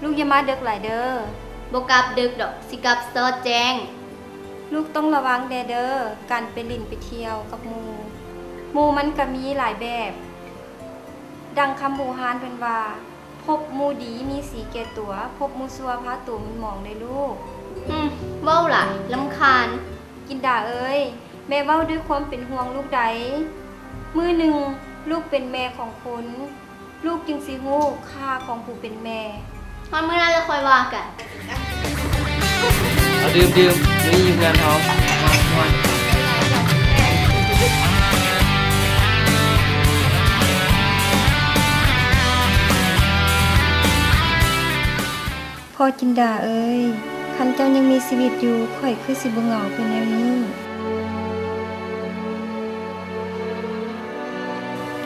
ລູກຢ່າມາເດິກຫຼາຍເດີ້. ບໍ່ກັບເດິກດອກ, ຊິກັບຊອດແຈ້ງ. ລູກຕ້ອງລະວັງແດ່ເດີ້ ການໄປຫຼິ້ນໄປທ່ຽວກັບໝູ່. ໝູ່ມັນກະມີຫຼາຍແບບ. ດັ່ງຄຳບູຮານເພິ່ນວ່າ, ພົບໝູ່ດີມີສີແກ່ຕົວ, ພົບໝູ່ຊົ່ວພາໂຕໝົນໝອງເດີ້ລູກ. ອືມ, ເວົ້າຫຼາຍ, ລຳຄານ. ກິນດາເອີຍ, ແມ່ເວົ້າດ້ວຍຄວາມເປັນຫ່ວງລູກໃດ. ມື້ໜຶ່ງລູກເປັນແມ່ຂອງຄົນ, ລູກຈຶ່ງຊິຮູ້ຄ່າຂອງຜູ້ເປັນແມ່. ຮອດມື້ນັ້ນແລ້ວຄ່ອຍວ່າກັນ. ເອົາດື່ມໆ ມື້ນີ້ຢູ່ເຮືອນເຮົາ. ພໍ່ຈິນດາເອີຍ, ຄັນເຈົ້າຍັງມີຊີວິດຢູ່, ຂ້ອຍຄືຊິບໍ່ເຫງົາຄືແນວນີ້.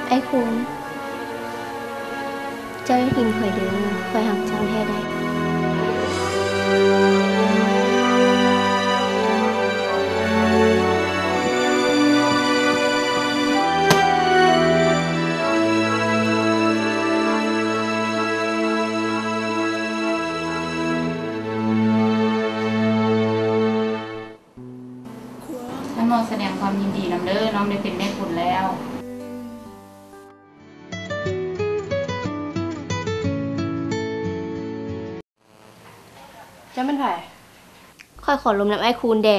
ອ້າຍຄູນ, ເຈົ້າຢ່າຖິ້ມຂ້ອຍເດີ້, ຂ້ອຍຮັກເຈົ້າແທ້ໃດ. ທ່ານໝໍສະແດງຄວາມຍິນດີນຳເດີ້, ນ້ອງໄດ້ເປັນແມ່ຄຸນແລ້ວ. ເຈົ້າແມ່ນໃຜ? ຂ້ອຍຂໍລົມນຳອ້າຍຄູນແດ່.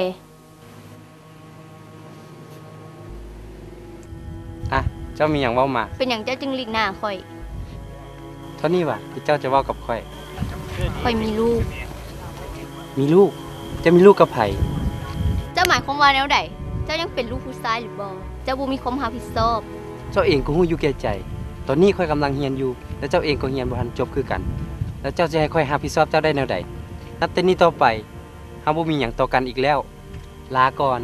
ອະ, ເຈົ້າມີຫຍັງເວົ້າມາ. ເປັນຫຍັງເຈົ້າຈຶ່ງຫຼີກໜ້າຂ້ອຍ? ເທົ່ານີ້ຫວາ ທີ່ເຈົ້າຈະເວົ້າກັບຂ້ອຍ? ຂ້ອຍມີລູກ. ມີລູກ? ເຈົ້າມີລູກກັບໃຜ? ເຈົ້າໝາຍຄວາມວ່າແນວໃດ? ເຈົ້າຍັງເປັນລູກຜູ້ຊາຍຫຼືບໍ່? ເຈົ້າບໍ່ມີຄວາມຮັບຜິດຊອບ. ເຈົ້າເອງກໍຮູ້ຢູ່ແກ່ໃຈ, ຕອນນີ້ຂ້ອຍກຳລັງຮຽນຢູ່ ແລະ ເຈົ້າເອງກໍຮຽນບໍ່ທັນຈົບຄືກັນ, ແລ້ວເຈົ້າຈະໃຫ້ຂ້ອຍຮັບຜິດຊອບເຈົ້າໄດ້ແນວໃດ? ນັບແຕ່ນີ້ຕໍ່ໄປ ເຮົາບໍ່ມີຫຍັງຕໍ່ກັນອີກແລ້ວ. ລາກ່ອນ.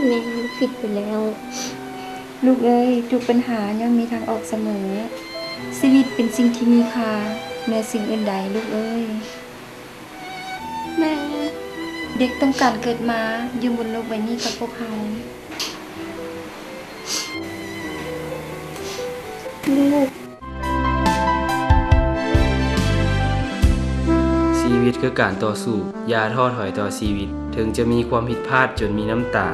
ແມ່ ລູກຜິດໄປແລ້ວ. ລູກເອີຍ, ທຸກບັນຫາຍ່ອມມີທາງອອກສະເໝີ. ຊີວິດເປັນສິ່ງທີ່ມີຄ່າເໜືອສິ່ງອື່ນໃດ, ລູກເອີຍ. ແມ່ ເດັກຕ້ອງການເກີດມາຢູ່ບົນໂລກໃບນີ້ກັບພວກເຮົາ. ລູກ. ຊີວິດຄືການຕໍ່ສູ້, ຢ່າທໍ້ຖອຍຕໍ່ຊີວິດ, ເຖິງຈະມີຄວາມຜິດພາດຈົນມີນ້ຳຕາ,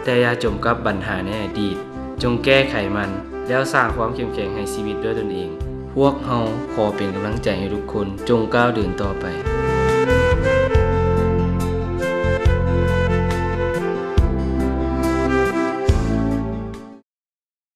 ແຕ່ຢ່າຈົມກັບບັນຫາໃນອະດີດ. ຈົ່ງແກ້ໄຂມັນ ແລ້ວສ້າງຄວາມເຂັ້ມແຂງໃຫ້ຊີວິດດ້ວຍຕົນເອງ. ພວກເຮົາຂໍເປັນກຳລັງໃຈໃຫ້ທຸກຄົນ, ຈົ່ງກ້າວເດີນຕໍ່ໄປ.